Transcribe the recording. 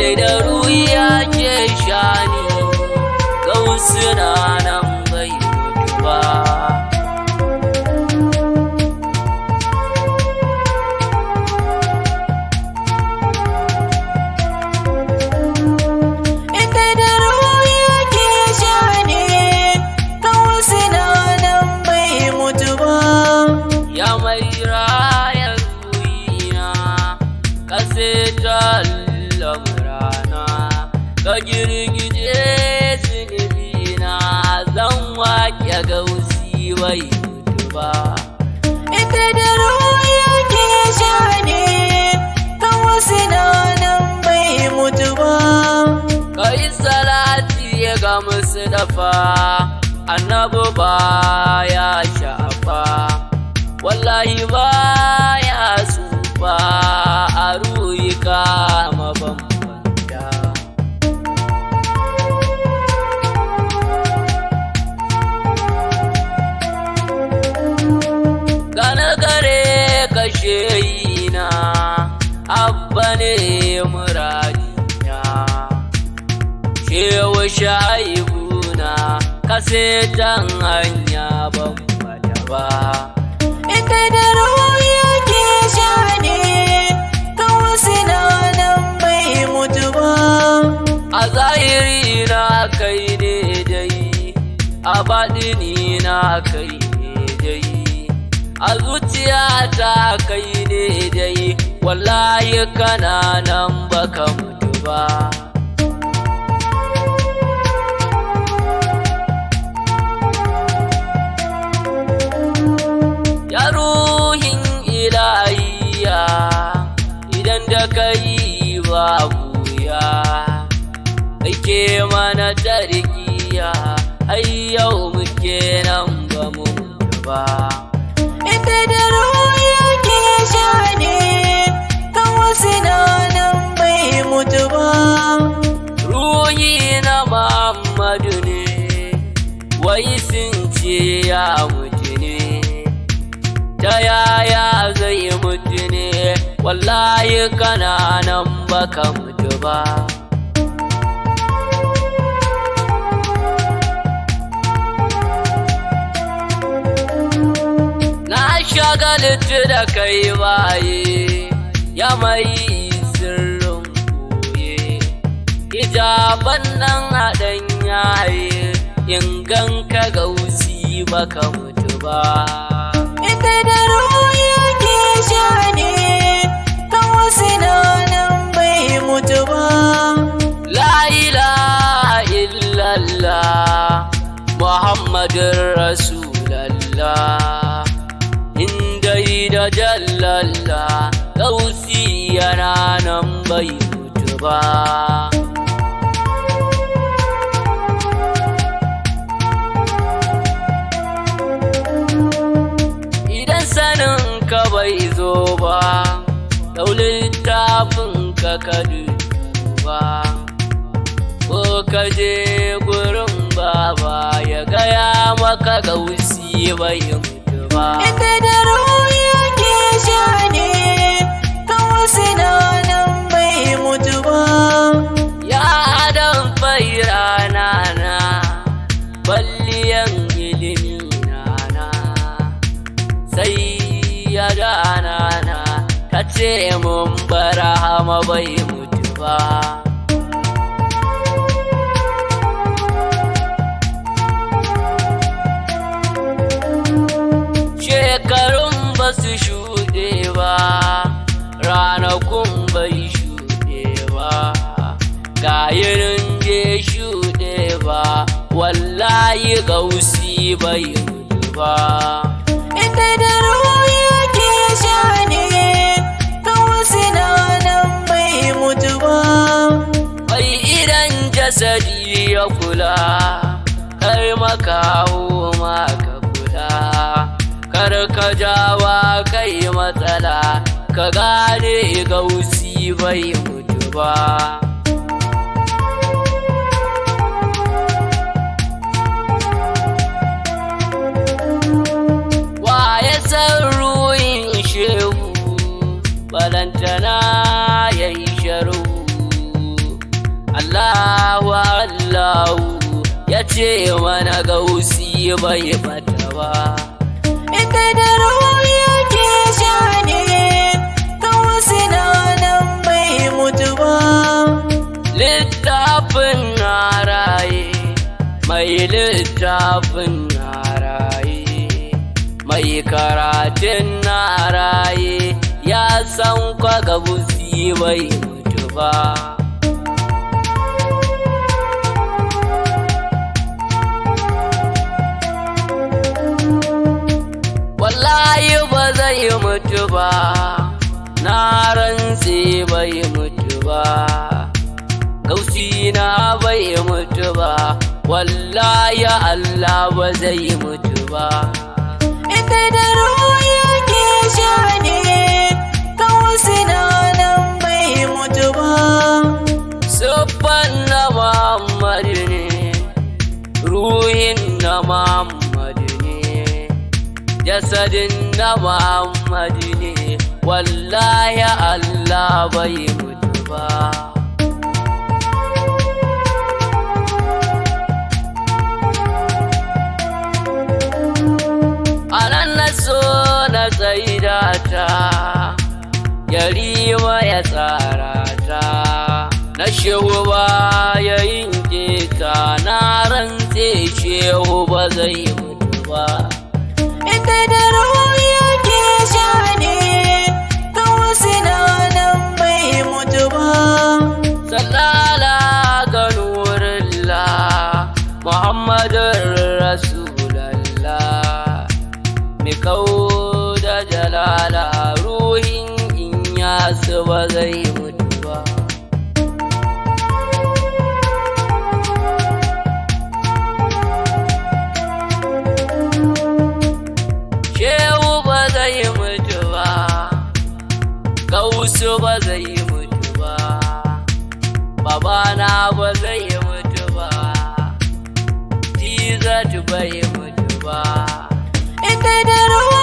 Inda da ruya ke shani, gausu na nan bai mutu ba. Inda da ruhi yake shani, gausu na nan bai mutu ba. Ya mai raya ruina, ka seta lamurana, ka girgije zunubina, zan waƙe gausi bai mutu ba. Inda da ruhi yake shani, gausu na nan bai mutu ba. Kai salati ga Mustapha, annabi baya shafa, wallahi baya tsufa, a ruhi kama bambanta. Gane gare kashe na, abba ne muradina. Shewa shaibuna, kasetan hanya ban bata ba. Inda da ruhi yake shani, gausu na nan bai mutu ba. A zahiri na kai ne dai, a baɗini na kai ne dai, a zuciyata kai ne dai, wallahi kana nan baka mutu ba. Ya ruhin ilahiya, idan da kai babu ya, ake mana tarkiya, har yau muke nan ba mu mutu ba. Inda da ruhi yake shani, gausu na nan bai mutu ba. Ruhi na Muhammadu ne, wai sun ce ya mutu ne, ta yaya zai mutu ne, wallahi kana nan baka mutu ba. Na shagaltu da kai baye, ya mai sirrin koye, hijaban nan haɗan yaye, in ganka gausi baka mutu ba. Inda da ruhi yake shani, gausu na nan bai mutu ba. La ilaha illallah, Muhammadun Rasulallah, inda da jallalla, gausi yana nan bai mutu ba. Idan sanin ka bai zo ba, dau littafin ka ka duba, ko ka je gurin baba ya gaya maka gausi bai mutu ba. Inda da ruhi yake shani, gausu na nan bai mutu ba. Ya adam faira nana, balliyan ilimi nana, sai ya nana, ta ce mun barahama bai mutu ba. Shekarun ba su shuɗe ba, ranakun bai shuɗe ba, gayirin je shuɗe ba, wallahi gausi bai mutu ba. Inda da ruhi yake shani, gausu na nan bai mutu ba. Mai idan jasadi ya kula, kar makaho ma ka kula, kar ka jawa kai matsala, ka gane gausi bai mutu ba. Wa ya san ruhin shehu, balantana ya yi sharu. Allahu Allahu ya ce mana gausi bai bata ba. Inda da ruhi yake sha ne, kawusi na nan bai mutu ba. Littafin na raye, mai littafin na raye, mai karatun na raye, ya san kwa gausi bai mutu ba. Wallahi ba zai mutu ba, na rantse bai mutu ba, gausi na bai mutu ba, wallahi Allah ba zai mutu ba. Inda da ruhi yake sha ne, kawusi na nan bai mutu ba. Siffan na Muhammadu ne, ruhin na Muhammadu ne, jasadin na Muhammadu ne, wallahi Allah bai mutu ba. Anan na so na tsaida ta, yarima ya tsara ta, na shehu ba ya yinke ta, na rantse shehu ba zai mutu ba. Inda da ruhi yake sha ne, kawusi na nan bai mutu ba. Sallala ga nurillah, Muhammadun Rasulallah, mai kau da jalala, ruhin in yasu ba zai mutu ba. Shehu ba zai mutu ba, Gausu ba zai mutu ba, babana ba zai mutu ba, Tizatu bai mutu ba. Inda da ruhi